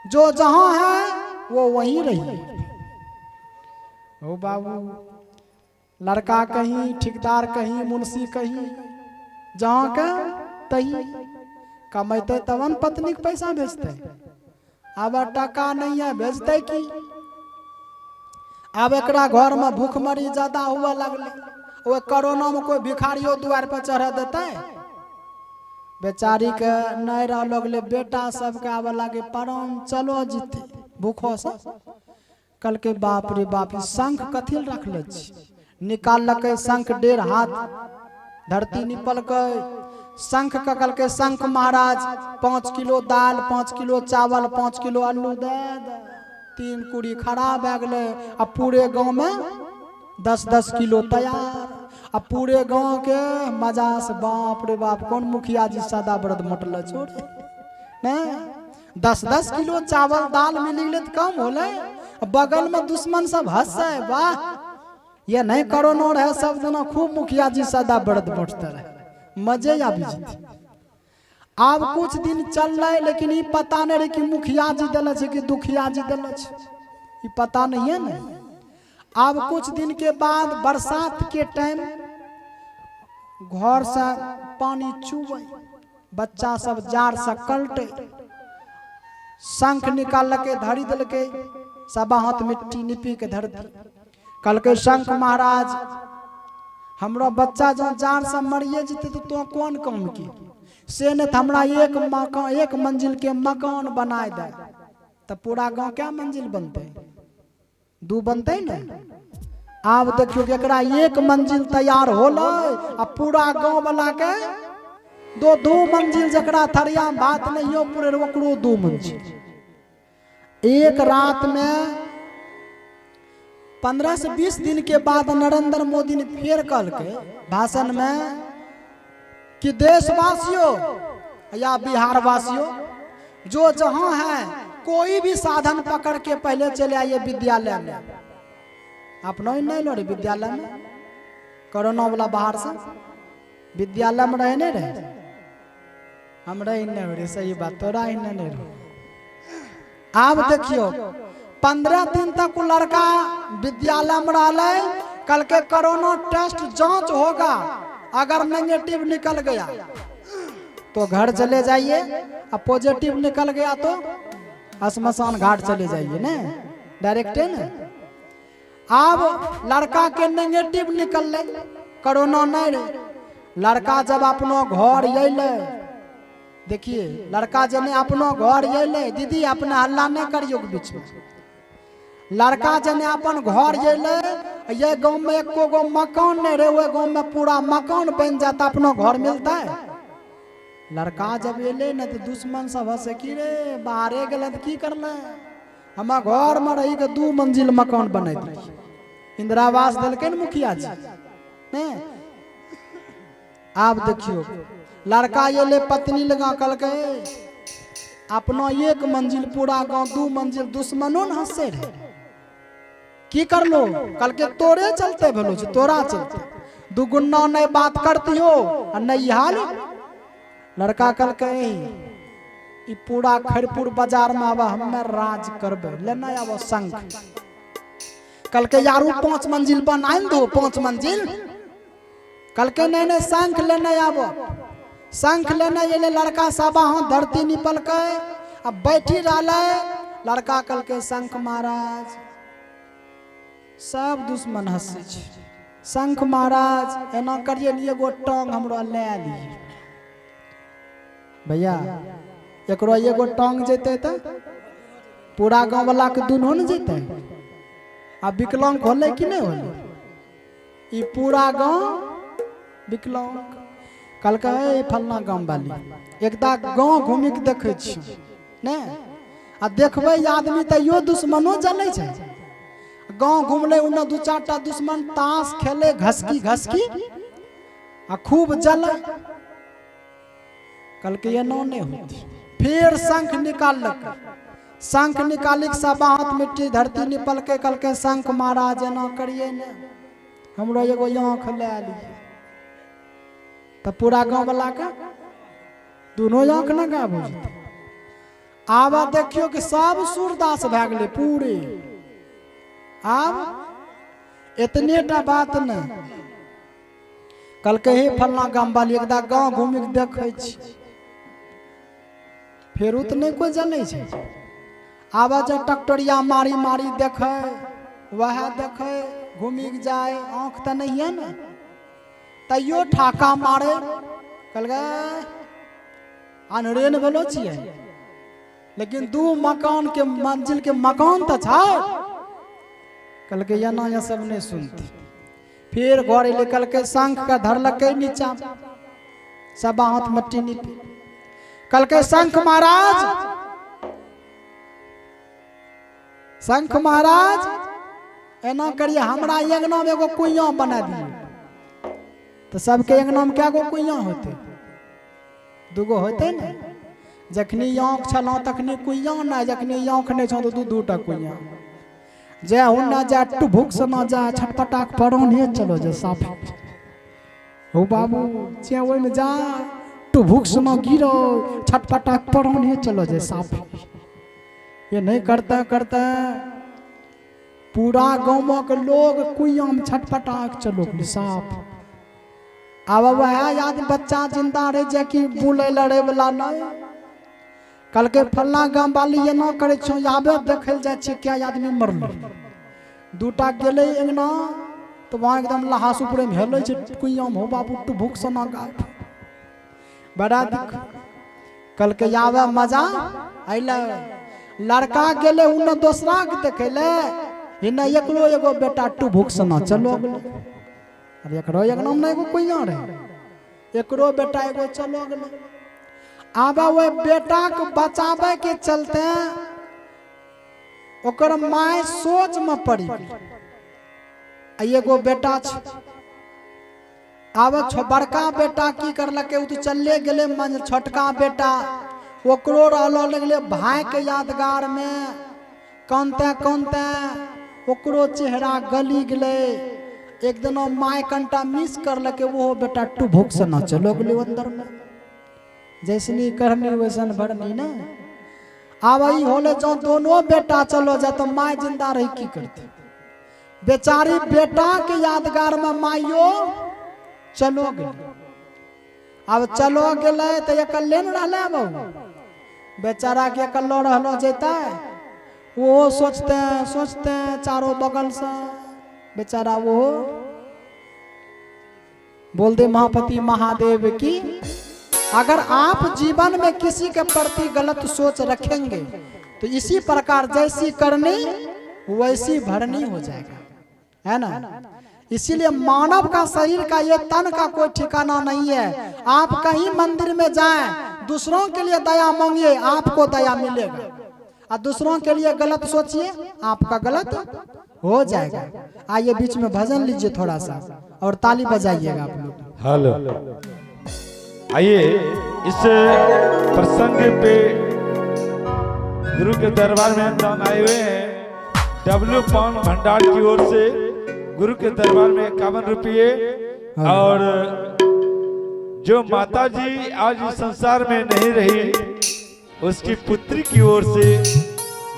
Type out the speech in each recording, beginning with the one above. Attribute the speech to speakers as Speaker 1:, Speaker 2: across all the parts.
Speaker 1: जो जहां है वो वहीं रहिए। ओ बाबू, लड़का कहीं, ठेकेदार कहीं, मुंशी कहीं, जहां के तही कमेते तब न पत्नी के पैसा भेजते। अब टका नहीं है, भेजते की? आब एकरा घर में भूखमरी ज्यादा हुआ लगले। ओहि कोरोना में कोई भिखारियो द्वार पर चढ़ देते? बेचारी के नहीं रह लगले। बेटा सबके आबे लागे परम चलो जीते भूखो से। कहलकै, बाप रे बाप, ई शंख कथी लए रखले छी? निकाललकै शंख, 1.5 हाथ धरती निपलकै। शंख के कहलकै, शंख महाराज, 5 किलो दाल, 5 किलो चावल, 5 किलो आलू दे दे। 3 कुड़ी खड़ा भए गेलै आ पूरे गाँव में 10-10 किलो तैयार आ पूरे गाँव के मजा से। बाप रे बाप, कौन मुखिया जी सादा व्रत मोटल छोड़े नहीं? 10-10 किलो चावल दाल मिली गेलै तऽ कम होलै? आ बगल में दुश्मन सब हंसे, वाह, ये नहीं कोरोना रहे, सब दिना खूब मुखिया जी सादा व्रत बांटते रहे, मजे आबि जेतै। आब कुछ दिन चललै, लेकिन ई पता नहीं रहे कि मुखिया जी देले छै कि दुखिया जी देले छै, ई पता नहीं है ने। आब कुछ दिन के बाद बरसात के टाइम घर से पानी चुबै, बच्चा सब जाड़ से कलटे। शंख निकाललकै, धरी देलकै, 1.25 हाथ मिट्टी निपी के धरती। कहलकै, शंख महाराज, हमरो बच्चा जँ जाड़ से मरिए जेतै तऽ तो कोन काम की? से नहि तऽ हमरा एक मकान, एक मंजिल के मकान बनाय दे। तऽ पूरा गाँव क्या मंजिल बनतै? दू बनतै ने। आब देखियौ कि एकरा एक मंजिल तैयार होलै आ पूरा गाँव वाला के दो दो मंजिल। जकरा थरिया में भात नहियो पूरे, ओकरो दू मंजिल। एक रात में 15 से 20 दिन के बाद नरेंद्र मोदी ने फिर कहलकै भाषण में कि देशवासियों या बिहार वासियों, जो जहां है, कोई भी साधन पकड़ के पहले चले आइए विद्यालय में। अपनो ही नहीं लो रे विद्यालय में, कोरोना वाला बाहर से विद्यालय में रहे नहीं रहे? हम रहे नहीं रे, सही बात, तोरा ही नहीं रहे। आब देखियो, 15 दिन तक वो लड़का विद्यालय में रहलै। कल के कोरोना टेस्ट जांच होगा, अगर नेगेटिव निकल गया तो घर चले जाइए और पॉजिटिव निकल गया तो श्मशान घाट चले जाइए ने, डायरेक्ट है ने। आब लड़का के नेगेटिव निकललै, कोरोना नहीं रहे। लड़का जब अपनो घर अयलै, देखिए, लड़का जने अपनो घर अयलै, दीदी, अपने हल्ला नहीं करियो बीच में। लड़का जने अपन घर अयलै, ये गांव में एको गो मकान नहीं रहे, ओहि गांव में पूरा मकान बन जाता, अपनो घर मिलता है। लड़का जब एलै ने तऽ दुश्मन सब हंसे, की रे, बाहरे गेलै तऽ की करलै? हमरा घर में रही के दू मंजिल मकान बना देलियै। इंदिरा आवास देलकै ने मुखिया जी ने। आब देखियौ, लड़का एलै पत्नी लगा, कहलकै, अपनो एक मंजिल, पूरा गांव दू मंजिल। दुश्मनो ने हंसे रहे, की करलो? कहलकै, तोरे चलते भेलो छै, तोरा चलते दुगुना नहीं बात करती हो आ नहीं हाल। लड़का कहलकै, ई पूरा खैरपुर बाजार में आब हमे राज करबै, लेना आब शंख। कहलकै, यारू 5 मंजिल बनाइ दो, 5 मंजिल। कहलकै, नहीं नहीं, शंख लेने आबो। शंख लेने एलै लड़का, 1.25 हाथ धरती निपलकै आ बैठी रहलै। लड़का कहलकै, शंख महाराज, सब दुश्मन हंसै छै, शंख महाराज, एना करिए ने, एगो टांग हमरो ले लियै। भैया, एकरो एगो टांग जेतै तऽ पूरा गाँव वाला के दुनू ने जेतै। आ विकलांग होलै कि नहि होलै? ई पूरा गाँव विकलांग। कहलकै, ए फलना गाँव वाली, एकदा गाँव घूमि के देखै छी ने। आ देखबै आदमी तैयो दुश्मनो जलै छै। गाँव घुमलै, ओन्ने दू चारि टा दुश्मन ताश खेले, घसकी घसकी आ खूब जलै। कहलकै, एना नहि होती। फिर शंख निकाललकै। शंख निकाली के 1.25 हाथ मिट्टी धरती निपलकै। कहलकै, शंख महाराज, एना करिए ने, हमरो एगो आँख लए लियै। तऽ पूरा गाँव वाला के दुनू आँख ने गायब हो जेतै। आब देखियौ कि सब सूरदास भए गेलै पूरे। आब एतने टा बात नहि, कहलकै हे फलना गाम वाली, एकदा गाँव घूमि कऽ देखै छी, फेरो तऽ नहि कोइ जनै छै। आब जे टकटरिया मारी मारी देखै, वएह देखै, घूमि कऽ जाय, आँख तऽ नहिए ने, तैयो ठाका मारे। कहलकै अन्हरे ने भेलो छियै, लेकिन दू मकान के मंजिल के मकान तऽ छै। कहलकै एना ये सब नहि सुनती। फेर घर एलै, कहलकै शंख के धरलकै नीचा, सब हाथ मट्टी नीपी। कहलकै शंख महाराज, शंख महाराज, एना करिए हमरा अंगना में एगो कुइयां बना दिए। तऽ सबके अंगना में कए गो कुइयां होते? दूगो होते ने। जखनी आँख छलहुँ तखनी कुइयां नहि, जखनी आँख नहि छौ तऽ दू दूटा कुइयां। जे हुन्ना जा टुभुक से ना जा, छटपटा के पड़ौने चलो जे साफ हो बाबू, जे ओहिमे जा टुभुक से ना गिरो, छटपटा के पड़ौने चलो जे साफ। ये नहीं करते करते पूरा गाँव के लोग कुइयां में छटपटा के चलो गेलै साफ। आब वएह याद बच्चा जिंदा रहे जे कि बुलै लड़े वाला नहीं। कहलकै फल्ला गाम वाली एना करै छौ, आबे देखै लए जाइ छियै क्या आदमी मरलै। दूटा गेलै अंगना तऽ वहाँ एकदम लहास ऊपरे में हेलै छै कुइयां में, हो बाबू टुभुक सना गाय, बड़ा दुख। कहलकै आबे मजा अइलै। लड़का गेलै उन्ने दोसरा के देखै ले, हिने एकरो एगो बेटा टुभुक सना चलो गेलै। अब एकरो अंगना में एगो कुइयां रहे, एकरो बेटा एगो चलो गेलै। आब ओहि बेटा के बचाबै के चलते ओकर my सोच में पड़ी गेलै। आ एगो बेटा छै, आब बड़का बेटा की करलकै, ओ तऽ चले गेलै मन। छोटका बेटा ओकरो रहलो लगलै भाई के यादगार में, कानते कानते ओकरो चेहरा गली गेलै। एक दिन my कनिटा मिस करलकै, ओहो बेटा टुभुक से ना चलो गेलै अंदर में। जैसनी करनी वैसन भरनी ने। आब ई होले जँ दोनों बेटा चलो जाए तो my जिंदा रही की करते? बेचारी बेटा के यादगार में माइयो चलो गेलै। आब चलो गेलै तऽ अकेले ने रहलै। बाबू बेचारा के अकेलो रहलो जैतै? ओहो सोचते सोचते चारों बगल से बेचारा वो। बोल दे महापति महादेव की। अगर आप जीवन में किसी के प्रति गलत सोच रखेंगे तो इसी प्रकार जैसी करनी वैसी भरनी हो जाएगा, है ना? इसीलिए मानव का शरीर का, ये तन का कोई ठिकाना नहीं है। आप कहीं मंदिर में जाएं, दूसरों के लिए दया मांगिए, आपको दया मिलेगा और दूसरों के लिए गलत सोचिए, आपका गलत हो जाएगा। आइए, बीच में भजन लीजिए थोड़ा सा और ताली बजाइएगा आप लोग।
Speaker 2: हेलो, आइए, इस प्रसंग पे गुरु के दरबार में दान आए हुए हैं। डब्ल्यू पान भंडार की ओर से गुरु के दरबार में 51 रुपये और जो माता जी आज इस संसार में नहीं रही, उसकी पुत्री की ओर से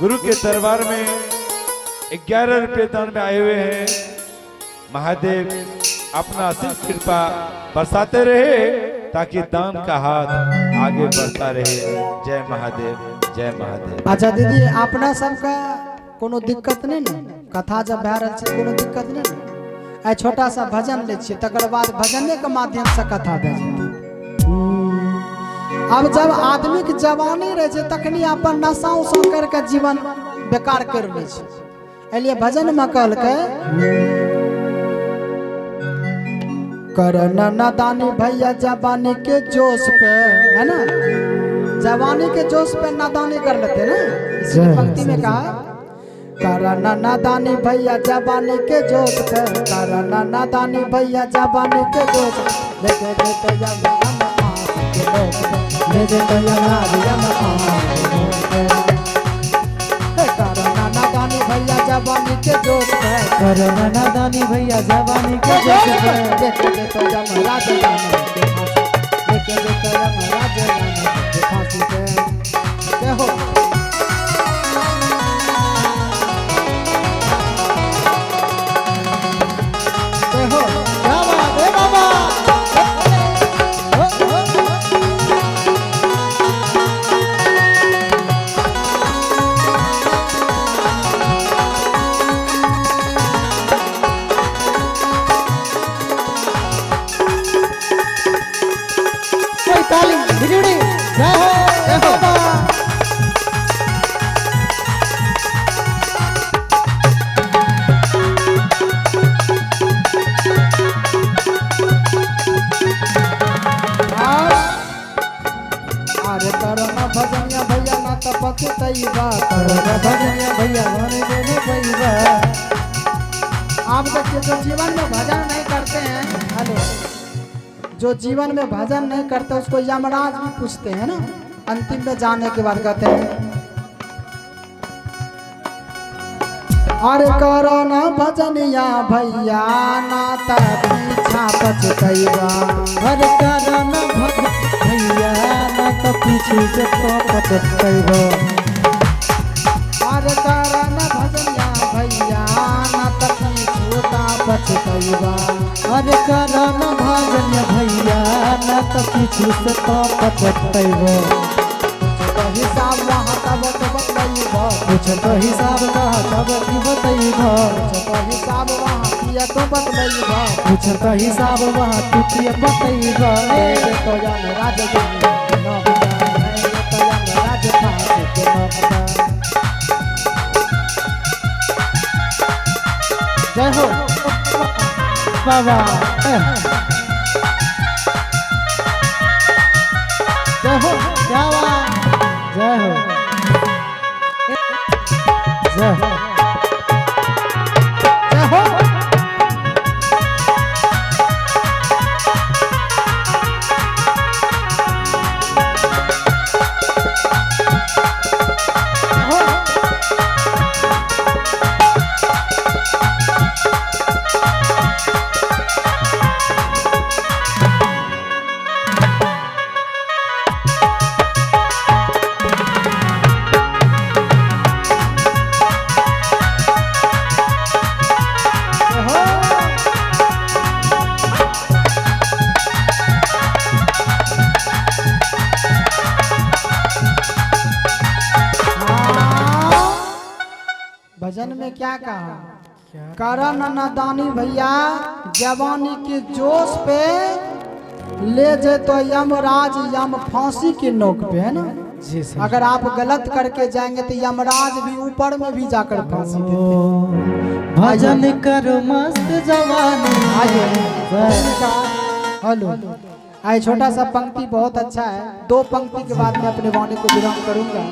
Speaker 2: गुरु के दरबार में 11 रुपये दान में आए हुए हैं। महादेव अपना असीम कृपा बरसाते रहे ताकि दान का हाथ आगे बढ़ता रहे। जय महादेव, जय महादेव।
Speaker 1: अच्छा दीदी, अपना सबके कोनो दिक्कत नहीं ने? कथा जब भए रहल छै, कोनो दिक्कत नहीं ने? आइ छोटा सा भजन लै छियै, तकर बाद भजने के माध्यम से कथा भए जेतै। आब जब आदमी के जवानी रहै छै, तखनी अपन नशा उशा करके जीवन बेकार कर लै छै। एलिए भजन में कहलकै, करना नादानी भैया जवानी के जोश पे, है ना? जवानी के जोश पे नादानी कर लेते ना। इसलिए पंक्ति में कहा, करना नादानी भैया जवानी के जोश पे, करना नादानी भैया जवानी के जोश पे, लेके देते यम हम आस के लोक पे, ले देते यमराज यम आस के लोक पे। हे करना नादानी भैया जवानी के जोश पे,
Speaker 3: करना नादानी भैया जवानी के जोश पे,
Speaker 1: लेके देते यमराज यम के फांसी, लेके देते यमराज यम के फांसी पे। जय हो। जय हो,
Speaker 3: क्या बात है बाबा। ओ, ओ, ओ। कोई ताली बिजुड़ी। जय हो, जय हो बाबा।
Speaker 1: अरे करो ना भजनिया भैया ना तो पछतैबा।
Speaker 3: करो भजनिया भैया मन देने पैबा।
Speaker 1: आप देखिए, जो जीवन में भजन नहीं करते हैं, हेलो, जो जीवन में भजन नहीं करते उसको यमराज भी पूछते हैं ना, अंतिम में जाने के बाद कहते हैं, अरे करो ना भजनिया भैया ना त पीछा पछतैबा।
Speaker 3: हर कारण भग भैया ना तो पीछे से तो पछतैबो।
Speaker 1: अरे करो ना भजनिया भैया ना त पीछू ता पछतैबा।
Speaker 3: हर कारण भजन भैया ना तो पीछे से तो पछतैबो।
Speaker 1: तो हिसाब वहाँ तब तो बतैबा।
Speaker 3: कुछ तो हिसाब का तब की बतैबो।
Speaker 1: तो हिसाब वहाँ किया तो बतैबा।
Speaker 3: कुछ तो हिसाब वहाँ तू किया बतैबो।
Speaker 1: ये तो यमराज के नौकरा है, ये तो यमराज फांसी के नौकरा। जय हो
Speaker 3: बाबा।
Speaker 1: जय हो,
Speaker 3: क्या बात। जय हो, जय हो,
Speaker 1: जय हो। जय हो। हाँ। भजन में क्या कहा? करण नदानी भैया जवानी के जोश पे ले जे तो यमराज यम फांसी की नोक पे, है ना?
Speaker 3: जी सर।
Speaker 1: अगर आप गलत करके जाएंगे तो यमराज भी ऊपर में भी जाकर फांसी देते हैं।
Speaker 3: भजन करो मस्त जवानी।
Speaker 1: आइए, हेलो, आइए, छोटा सा पंक्ति बहुत अच्छा है। दो पंक्ति के बाद मैं अपने वाणी को विराम करूंगा।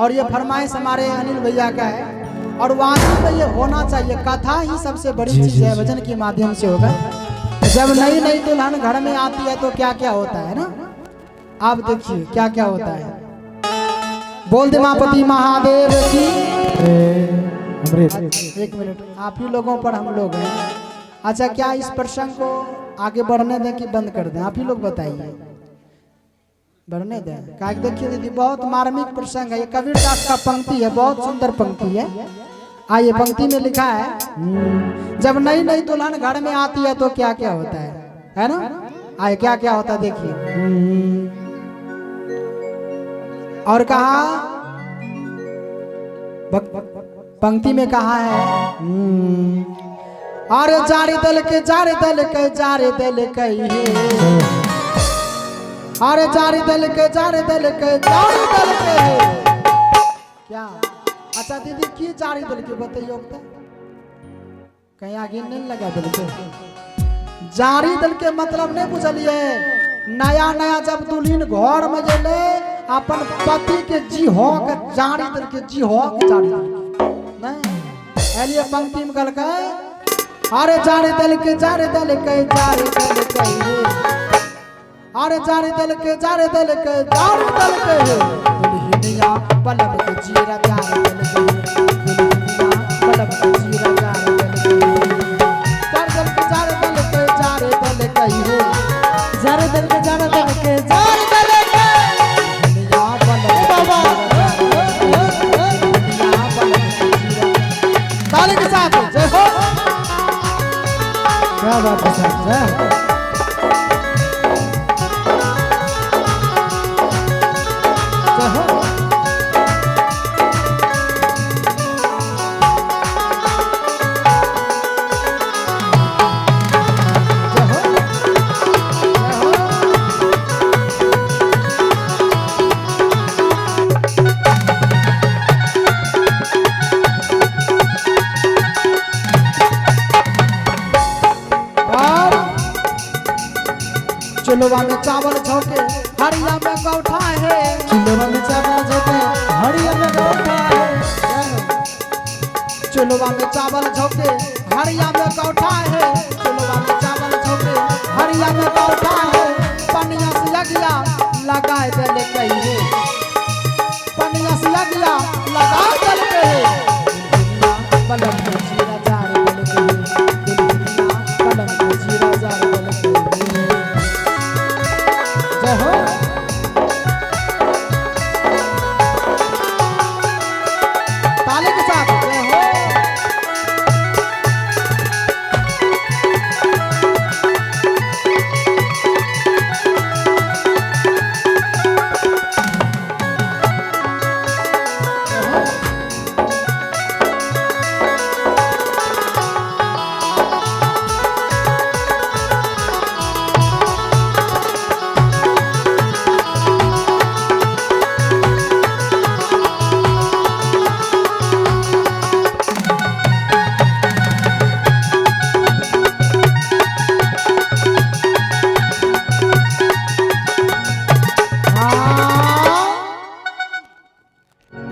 Speaker 1: और ये फरमाइश हमारे अनिल भैया का है और वाणी में ये होना चाहिए, कथा ही सबसे बड़ी
Speaker 3: जी,
Speaker 1: चीज
Speaker 3: जी,
Speaker 1: है,
Speaker 3: जी।
Speaker 1: भजन के माध्यम से होगा। जब नई नई दुल्हन घर में आती है तो क्या क्या होता है ना, आप देखिए क्या क्या होता है। बोल दे मापति महादेव की।
Speaker 3: अमृत।
Speaker 1: एक मिनट, आप ही लोगों पर हम लोग हैं। अच्छा, क्या इस प्रसंग को आगे बढ़ने दें कि बंद कर दें? आप ही लोग बताइए, बढ़ने दें? का देखिए दीदी, बहुत मार्मिक प्रसंग है ये, कबीर दास का पंक्ति है, बहुत सुंदर पंक्ति है। आइए, पंक्ति में लिखा है, जब नई नई दुल्हन घर में आती है तो क्या क्या होता है ना? आइए, क्या क्या होता है देखिए। और कहा पंक्ति में कहा है, अरे जारी दल के, जारी दल के, जारी दल के हे, अरे जारी दल के, जारी दल के, जारी दल के हे। क्या? अच्छा दीदी, की जारी दल के बताइयो तो, कहीं आगे नहीं लगा दल के। जारी दल के मतलब नहीं बुझलिए? नया नया जब दुल्हन घर में गेले, अपन पति के जी हो के जारी दल के, जी हो के जारी दल के नहीं एलिए। पंक्ति में कहलकै, अरे जारी दल के, जारी दल के, जारी दल के हे, अरे जारी दल के, जारी दल के, जारी दल के हे, दुल्हनिया पलक के जीरा जारी दल के, दुल्हनिया पलक के जीरा जारी दल के, जारी दल के, जारी दल के, जारी दल के हे,
Speaker 3: जारे दल के, जारे दल के, जारे दल के।
Speaker 1: दुल्हनिया पलक के
Speaker 3: बाबा।
Speaker 1: जीरा
Speaker 3: क्या बात है साहब, जय हो। जय हो। जय हो। जय हो।
Speaker 1: और चुलवा में चावल झोंके हरिया में गौठा है।
Speaker 3: चुलवा में चावल झोंके हरिया में गौठा है। जय हो।
Speaker 1: चुलवा में चावल झोंके हरिया में गौठा है। चुलवा में चावल झोंके हरिया में गौठा है। पनिया से लगिया लगाए दल कहिए, पनिया से लगिया लगाए दल कहे। बलम के जीरा जार दल कहे, दुल्हनिया बलम के जीरा जार दल कहे।
Speaker 3: जय हो।
Speaker 1: ताली के साथ जय हो। हाँ।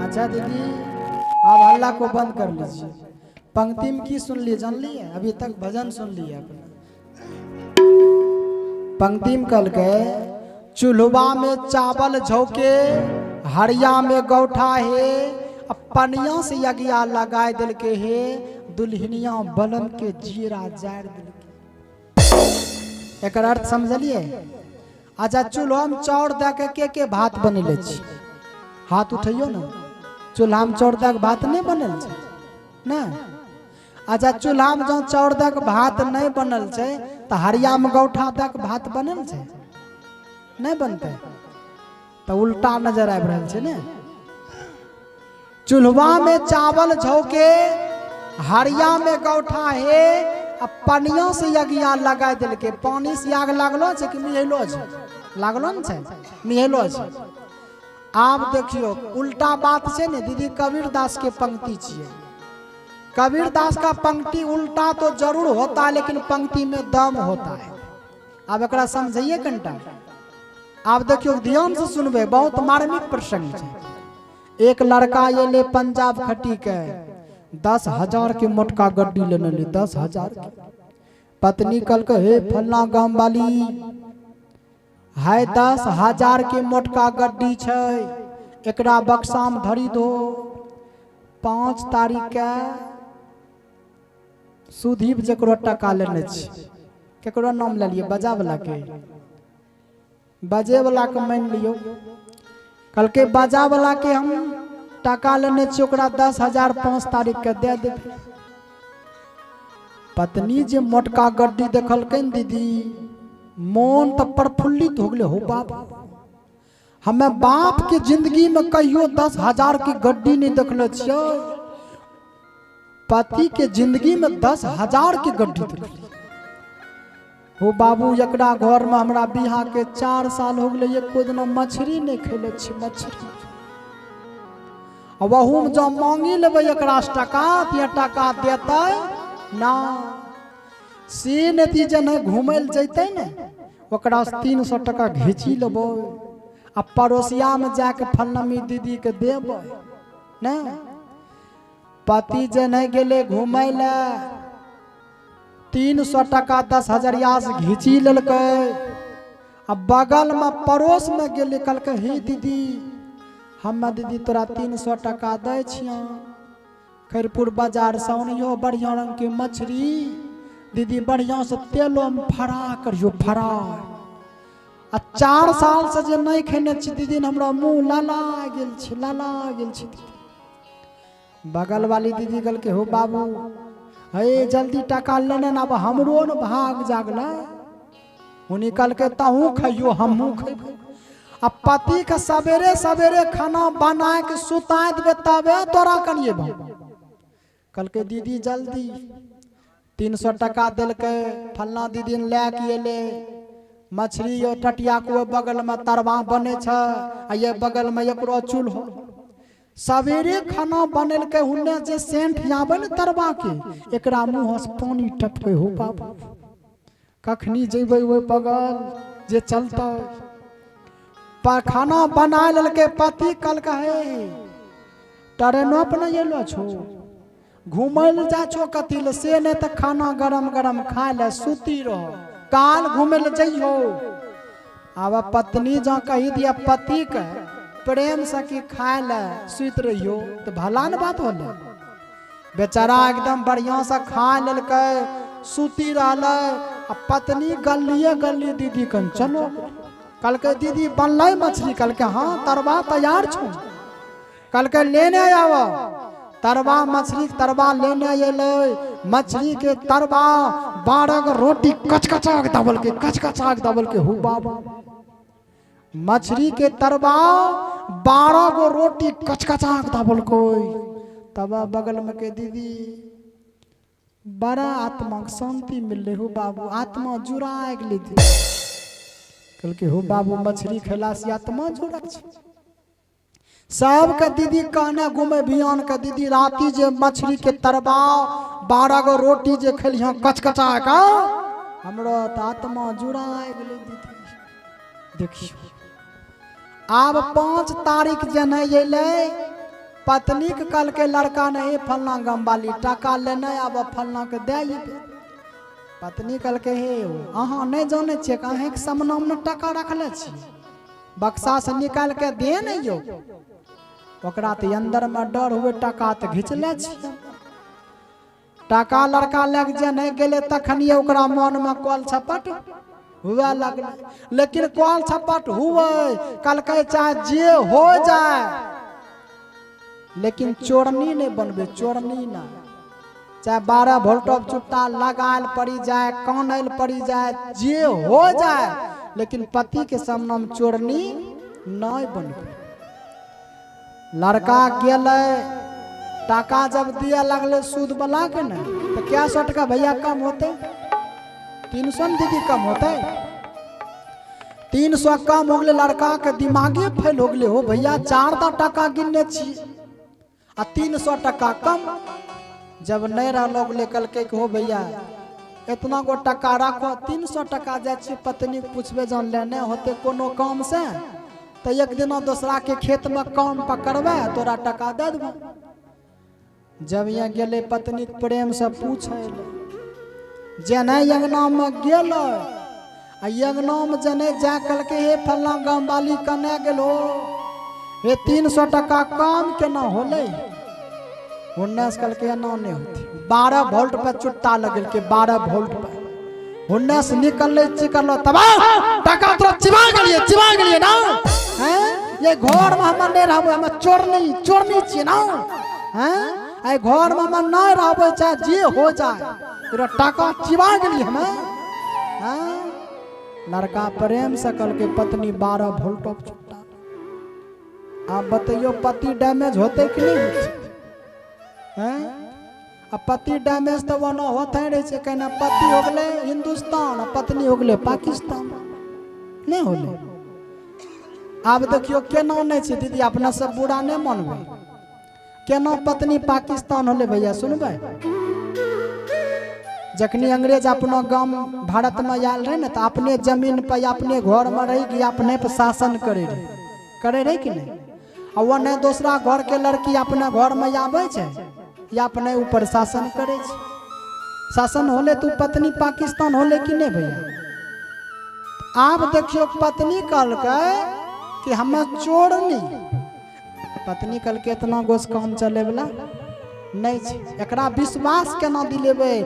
Speaker 1: अच्छा दीदी, आप हल्ला को बंद कर लीजिए। पंक्ति में की सुन लिए, जान लिए? अभी तक भजन सुन लिए आपने। पंक्ति में कल गए, चूल्हा में चावल झोंके हरिया में गौठा है, अब पनिया से यज्ञा लगाए दिल के हे, दुल्हनिया बलम के जीरा जार दिल के। एकर अर्थ समझलिए? अच्छा, चूल्हा में चाउर दए के के भात बनेले छी? हाथ उठैयो ने। चूल्हा में चाउर दए के भात नहि बनल छै ने? अच्छा, चूल्हा में जँ चाउर दए के भात नहि बनल छै तऽ हरिया में गौठा दए के भात बनल छै? नहि बनतै। तऽ उल्टा नजर आबि रहल छै ने। चूल्हा में चावल झोंके हरिया में गौठा हे, आ पनिया से यज्ञा लगाय देलकै। पानी से आग लागलो छै कि मिहैलो छै? लागलो ने छै, मिहैलो छै। आब देखियो, उल्टा बात छै ने दीदी। कबीर दास के पंक्ति छियै। कबीर दास का पंक्ति उल्टा तो जरूर होता है, लेकिन पंक्ति में दम होता है। आब एकरा समझिए कनिटा। आब देखियो, ध्यान से सुनबै, बहुत मार्मिक प्रसंग छै। एक लड़का एले पंजाब खटी के, 10,000 के मोटका गड्डी लेने ले, 10,000 के। पत्नी कहलकै, हे फल्ला गाम वाली है, 10,000 के मोटका गड्डी छै, एकरा बक्सामे धरी दो। 5 तारीख के सुधीप जकरो टका लेने छी, केकरो नाम लेलियै? बजा वाला के, बजे वाला के मानि लियौ। कहलकै, बजा वाला के हम टका लेने छी, ओकरा 10,000 5 तारीख के दे देबै। पत्नी जे मोटका गड्डी देखलकै ने दीदी, मोन तऽ प्रफुल्लित हो गेलै। हो बाप, हमे बाप के जिंदगी में कहियो 10,000 के गड्डी नहीं देखले छियै, पति के जिंदगी में 10,000 के गड्डी देखलियै। हो बाबू, एकरा घर में हमरा बियाह के 4 साल हो गेलै, एको दिना मछली नहीं खैले छी मछली। आ वहूमे जँ मांगी लेबै एकरा से टका तऽ टका देतै ना। से नतीजा नहि घुमै लए जैतै ने, ओकरा से 300 टका घीची लेबै आ पड़ोसियामे जाके फलनमी दीदीके देबै ने। पति जे नहि गेलै घुमै लए, 300 टका 10 हजरिया से घीची लेलकै आ बगलमे पड़ोसमे गेलै। कहलकै, हे दीदी, हमे दीदी तोरा 300 टका दै छियौ, खैरपुर बाजार से आनियो बढ़िआँ रंगके मछली दीदी, बढ़िआँ से तेलोमे फरा करियो फराइ। आ 4 साल से जे नहि खेने छी दीदी, हमरा मुँह लाला गेल छै, लाला गेल छै दीदी। बगल वाली दीदी कहलकै, हो बाबू, हे जल्दी टका लेने ने आब, हमरो ने भाग जागलै। हुनी कहलकै तहूँ खइयो, हमहूँ खइबो। आ पति के सवेरे सवेरे खाना बना के सुता देबै तबे तोरा कनिए भाव। कहलकै दीदी जल्दी। 300 टका देलकै। फल्लाँ दीदी लए के एलै मछली। यो टटिया के ओहि बगलमे तरवा बनै छै आ ये बगलमे एकरो चूल्हो। सवेरे खाना बनेलकै, हुन्ने जे सेंट आबै ने तरवा के, एकरा मुँहसँ पानी टपकै। हो बाबू, कखनी जेबै ओहि बगल जे चलतै? पर खाना बना लेलकै। पति कहलकै, हे, ट्रेनो पर नहि एलो छो, घूमै लए जा छो कथी लए? से नहि तऽ खाना गरम गरम खाय लए, सुती रहो, काल घूमै लए जइहो। आब पत्नी जँ कही दिया पतिके प्रेमसँ कि खाय लए, सुति रहियो, तऽ भला ने बात होलै। बेचारा एकदम बढ़िआँसँ खा लेलकै, सुति रहलै आ पत्नी गलिए गली दीदी कन चलो। कहलकै, दीदी, बनलै मछली? कहलकै, हाँ, तरवा तैयार छौ। कहलकै, लेने आब तरवा। मछली के तरवा लेने एलै। मछली के तरवा, 12 गो रोटी कचकचा के दबलकै, कचकचा के दबलकै। हु बाबा, मछली के तरवा, 12 गो रोटी कचकचा के दबलकै। तब बगल में के दीदी, बड़ा आत्मा के शांति मिललै। हो बाबू, आत्मा जुड़ा गेलै। दीदी कहलकै, हो बाबू, मछली खेला से आत्मा जुड़ा छै। सबके दीदी कहने घूमे बियान के, दीदी, राति जे मछली के तरबा, 12 गो रोटी जे खेलिहँ कचकचा के, हमरो तऽ आत्मा जुड़ा गेलै। दीदी, देखियौ, आब 5 तारीख जे नहि अयलै, पत्नीके कहलकै लड़का, नहीं फलना गामवाली, टाका लेने आब, फलनाके दए अयबै। पत्नी कहलकै, हे, अहाँ नहि जानै छियै कि अहीँके सामनामे ने टाका रखले छी, बक्सासँ निकालि के दे ने यौ। ओकरा तऽ अन्दरमे डर हुए, टाका तऽ घिचले छियै। टाका लड़का लग जे नहि गेलै, तखनिए ओकरा मनमे कल छपट हुए लगलै। लेकिन कल छपट हुए, कहलकै, चाहे जे हो जाए, लेकिन चोरनी नहि बनबै, चोरनी नहि। चाहे 12 वोल्ट चुट्टा लगायल पड़ी जाए, कानल पड़ी जाए, जे हो जाए, लेकिन पति के सामने में चोरनी नहीं बनबै। लड़का गेलै, टाका जब दिया लगलै सूद वाला के ने, तऽ क्या सौ टका भैया कम होते? 300 ने दीदी कम होते? 300 कम हो गेलै। लड़का के दिमागे फेल हो गेलै। हो भैया, चार दा टाका गिनने छी आ 300 टका कम। जब नहि रहलो गेलै, कहलकै कि हो भैया, एतना गो टका राखो, 300 टका जाइ छी पत्नी के पुछबै, जहन लेने होते कोनो काम से तऽ एक दिना दोसरा के खेत में काम पकड़बै, तोरा टका दे देबो। जब यहाँ गेलै पत्नी के प्रेम से पूछै लए, जेना अंगनामे गेलै आ अंगनामे जने जा कहलकै, हे फल्लाँ गाम वाली, कने गेलो? हे, 300 टका कम केना होलै? उन्नैस कहलकै, एना नहि होतै। 12 वोल्ट पर चुट्टा लगेलकै। 12 वोल्ट पर उन्नैस निकललै, चिकरलो, तब टका तोरा चिबा गेलियै, चिबा गेलियै ना? हैं, ये घर में हमर नहि रहबै, हम चोरनी, चोरनी छियै ना? हैं, एहि घर में हमर नहि रहबै, चाहे जे हो जाए, तोरा टका चिबा गेलियै हमे? हैं? लड़का प्रेम से कहलकै पत्नी, 12 वोल्ट ऑफ चुट्टा। आब बतैयौ, पति डैमेज होतै कि नहि होतै? हैं, आ पति डैमेज तऽ ओना होते रहै छै। केना पति हो गेलै हिंदुस्तान आ पत्नी हो गेलै पाकिस्तान, नहि होलै? आब देखियौ, केना नहि छै दीदी, अपना सब बुरा नहि मानबै, केना पत्नी पाकिस्तान होलै भैया, सुनबै? जखनी अंग्रेज अपनो गाम भारतमे आयल रहै ने, तऽ अपने जमीन पर, अपने घरमे रही कि अपने पर शासन करे रहै, करे रहै कि नहि? आ ओ नहि दोसरा घरके लड़की अपना घरमे आबै छै या अपने ऊपर शासन करै छै। शासन होलै तऽ उ पत्नी पाकिस्तान होलै कि नहि भैया? आब देखियौ, पत्नी कहलकै कि हमे चोरनी। पत्नी कहलकै, एतना गोस काम चलैवला नहि छै, एकरा विश्वास केना दिलेबै?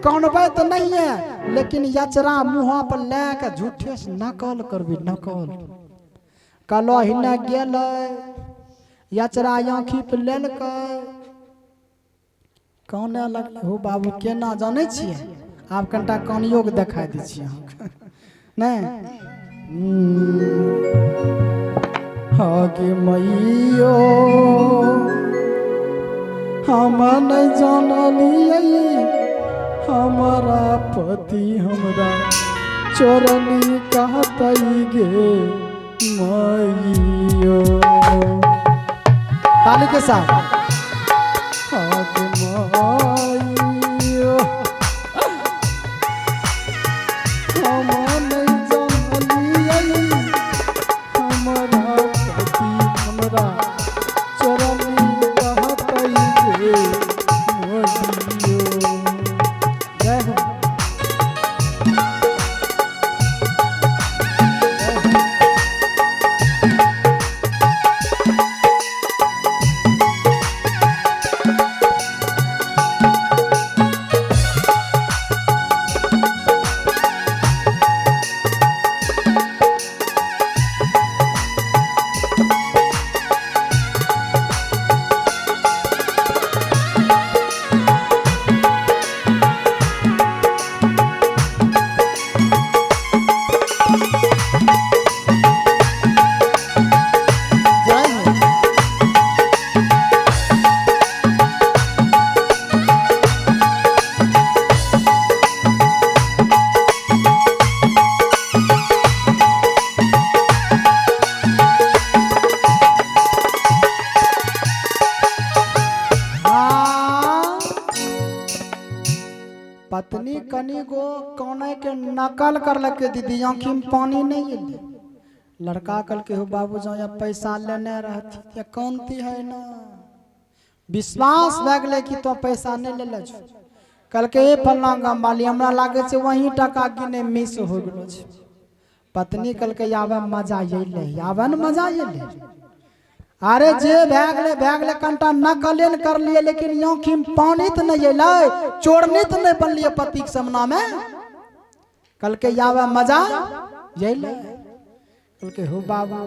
Speaker 1: कानबै तऽ नहिए, लेकिन यचरा मुँह पर लए कऽ झूठे से नकल करबै, नकल। कहलो हिने गेलै, यचरा आँखि पर लेलकै। काने लगलै, हो बाबू केना जानै छियै, आब कनिटा कानियोके देखाइ दै छियै अहाँके। नहि हगे मैयो, हम नहि जानलियै, हमारा पति हमरा चोरनी कहतै गे मैयो। ताली के साथ। हगे मैयो, हम नहि जानलियै, हमरा पति हमरा चोरनी कहतै गे मैयो। जय हो, जय हो। जय हो। हाँ। पत्नी कनी गो काने के नकल करलकै, दीदी आँखि में पानी नहीं एलै। लड़का कहलकै, हो बाबू जँ या पैसा लेने रहती या कानती है ना। विश्वास भए गेलै कि तो पैसा नहि लेले छौ। कहलकै, ए फल्लाँ गाम वाली, हमरा लागै छै वही टका गिने मिस हो गेलो छै। पत्नी कहलकै, आबे मजा अयलै, आबे ने मजा अयलै। अरे जे भए गेलै भए गेलै, कनिटा नकले ने करलियै, लेकिन आँखिमे पानी तऽ नहि अयलै, चोरनी तऽ नहि बनलियै पतिके सामनामे। कहलकै, आबे मजा अयलै। कहलकै, हो बाबू,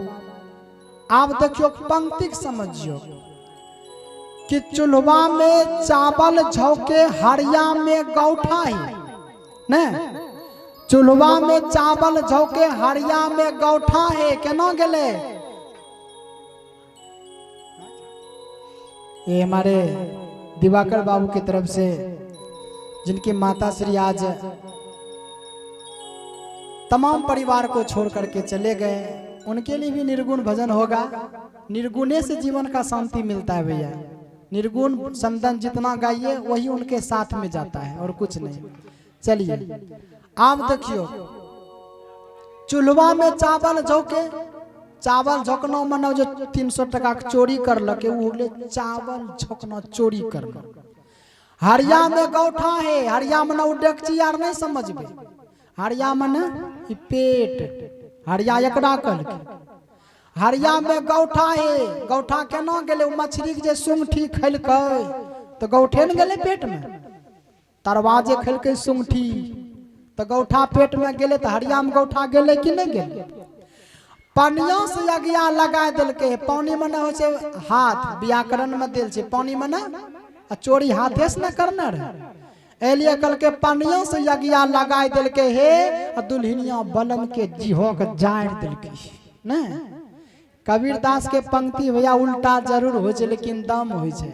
Speaker 1: आब देखियौ, पंक्तिक समझियौ कि चूल्हा में चावल झोंके हरिया में गौठा है ने, चूल्हा में चावल झोंके हरिया में गौठा है, केना गेलै? ये हमारे दिवाकर बाबू की तरफ से, जिनकी माता श्री आज तमाम परिवार को छोड़ करके चले गए, उनके लिए भी निर्गुण भजन होगा। निर्गुणे से जीवन का शांति मिलता है भैया। निर्गुण समदन जितना गाइए, वही उनके साथ में जाता है और कुछ नहीं। चलिए, आप देखियो, चूल्हा में चावल झोंके, चावल झोंकना मने जो 300 टका के चोरी करलके, उ हो गेलै चावल झोंकना, चोरी करना। हरिया में गौठा है, हरिया मने उ डेकची आर नहीं समझबे, हरिया मने ई पेट, हरिया एकरा कहलकै। हरिया में गौठा है, गौठा केना गेलै? उ मछली के जे सुंगठी खेलकै तऽ गौठे ने गेलै पेट में। तरवा जे खेलकै सुंगठी तऽ गौठा पेट में गेलै, तऽ हरिया में गौठा गेलै कि नहि गेलै? पनिया से अगिया लगा देलकै। पानी मने होइ छै हाथ, व्याकरण में देल छै पानी मने, आ चोरी हाथे से ने करने रहे। एलिए कहलकै, पनिया से अगिया लगाय देलकै हे, आ दुल्हनिया बलम के जीहो के जारि देलकै। नहि, कबीर दास के पंक्ति भैया उल्टा जरूर होइ छै, लेकिन दम होइ छै।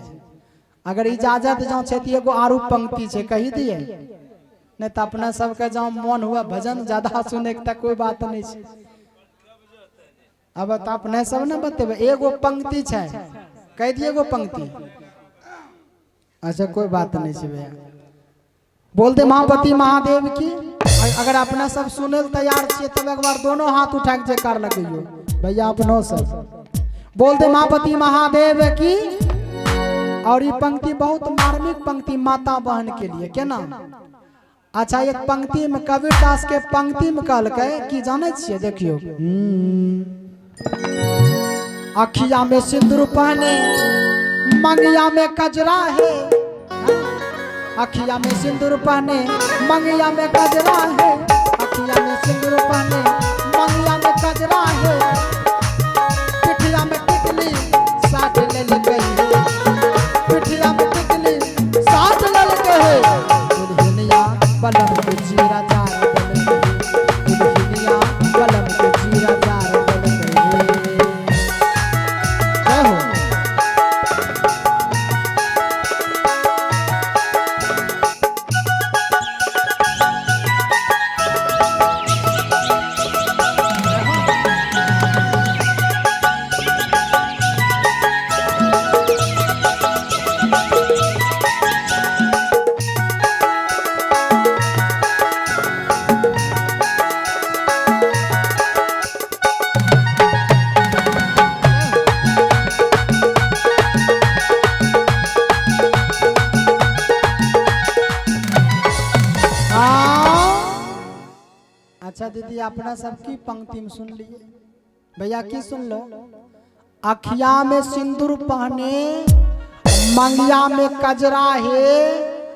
Speaker 1: अगर इजाजत जँ छै तऽ एगो आरो पंक्ति छै, कही दिए? नहि तऽ अपना सबके जँ मन हुए भजन ज्यादा सुने के तऽ कोई बात नहीं छै। अब तऽ अपने सब ने बतेबै। एगो पंक्ति छै, कहि दिए एगो पंक्ति? अच्छा, कोई बात नहीं छै भैया। बोल दे महापति महादेव की। अगर अपना सब सुने ल तैयार छियै तब एक बार दोनों हाथ उठा के जयकार लगैयो भैया, अपनो सब बोल दे महापति महादेव की। और ये पंक्ति बहुत मार्मिक पंक्ति माता बहन के लिए केना। अच्छा, एक पंक्ति में कबीर दास के पंक्ति में कहलकै कि जानै छियै? देखियौ, अखिया में सिंदूर पहने, मंगिया में कजरा है, अखिया में सिंदूर पहने, मंगिया में कजरा है, अखिया में सिंदूर पहने, मंगिया में कजरा है, पिठिया में टिकली साट ले गई है, पिठिया में टिकली साट। अच्छा दीदी, अपना सब की पंक्ति में सुन लिए? भैया की सुन लो? अखिया में सिंदूर पहने, मंगिया में कजरा हे,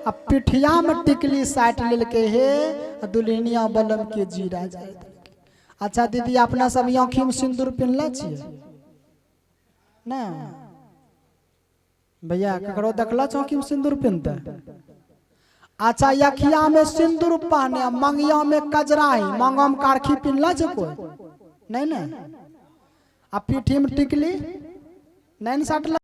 Speaker 1: आ पिठिया में टिकली साट लेलके हे, आ दुल्हनिया बलम के जीरा जाय देलके। अच्छा दीदी, अपना सब आँखी में सिंदूर पिन्हले छियै ना? भैया, ककरो देखला आँखी में सिंदूर पिन्हते? अच्छा, अखिया में सिंदूर पहने, मंगिया में कजरा है, मंगा में कारखी पिन्हला छै कोई? नहीं ने? आ पीठी में टिकली नहीं ने साटला?